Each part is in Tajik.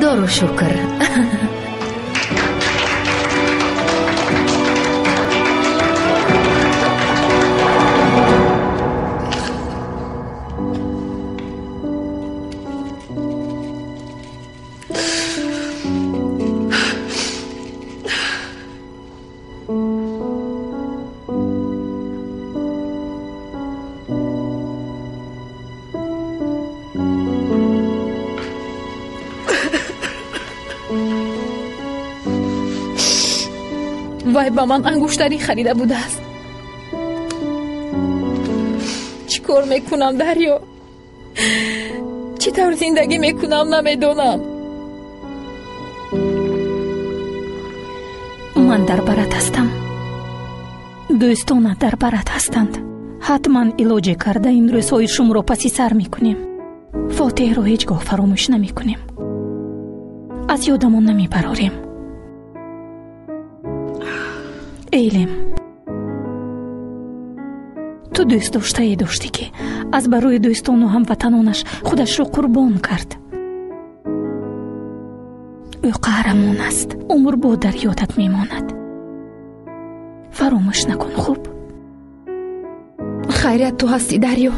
Худоро шукр. Вай ба ман ангуштарин харида будааст. Чӣ кор мекунам, Дарё? Чӣ тавр зиндагӣ мекунам, намедонам. Ман дар барат ҳастам. Дӯстонат дар барат ҳастанд. Ҳатман илоҷе карда ин рӯзҳои шумро паси сар мекунем. Фотеҳро ҳеҷ гоҳ фаромӯш намекунем. Аз ёдамон намебарорем. Эйлем, ту дӯст доштае доштӣ, ки аз барои дӯстону ҳамватанонаш худашро қурбон кард. Ӯ қаҳрамон аст, умрбод дар ёдат мемонад. Фаромӯш накун, хуб? Хайрият ту ҳастӣ, Дарё.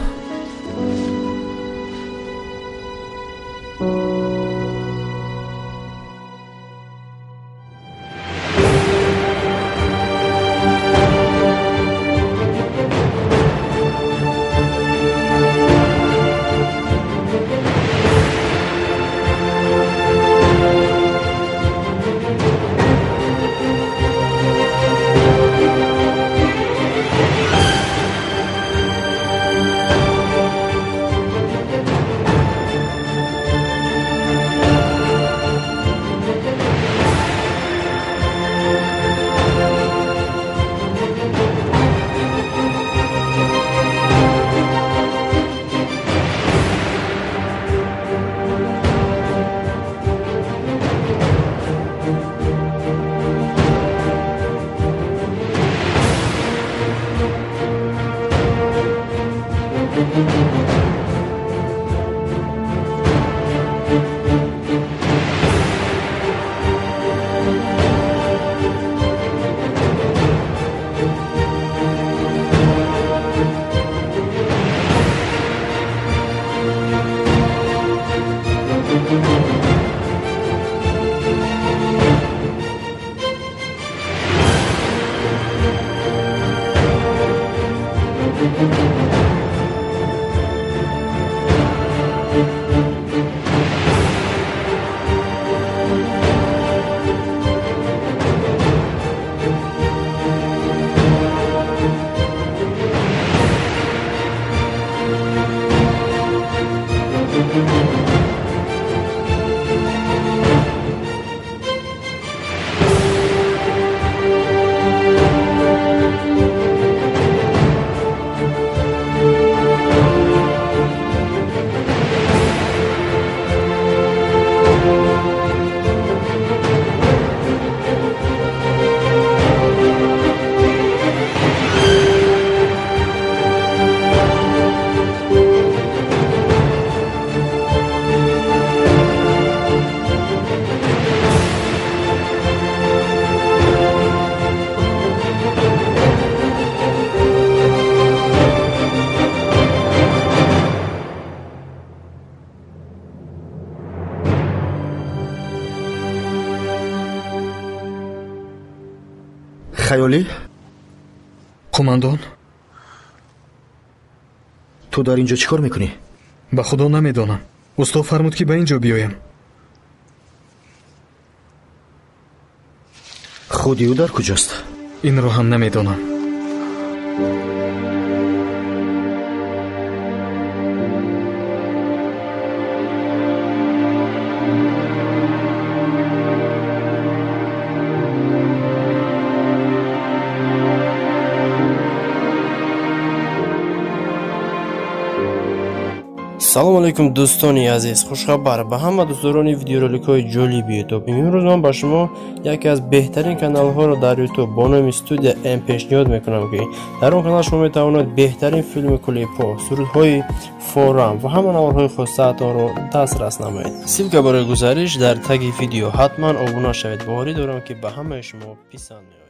Хаёлӣ? Қумандон? Ту дар ин ҷо чӣ кор мекунӣ? Ба худо намедонам. Устод фармуд, ки ба ин ҷо биёям. Худи ӯ дар куҷост? Инро ҳам намедонам. Салом алейкум, дӯстони азиз. Хушхабар ба ҳама дӯстдорони видеороликҳои ҷолиби Ютуб. Имрӯз ман ба шумо яке аз беҳтарин каналҳоро дар Ютуб бо номи Студия М пешниҳод мекунам, ки дар он канал шумо метавонед беҳтарин филми клипҳо, сурудҳои форам ва ҳама наворҳои хостаатонро дастрас намоед. Ссылка барои гузариш дар таги видео. Ҳатман обуна шавед. Боварӣ дорам, ки ба ҳамаи шумо писанд меояд.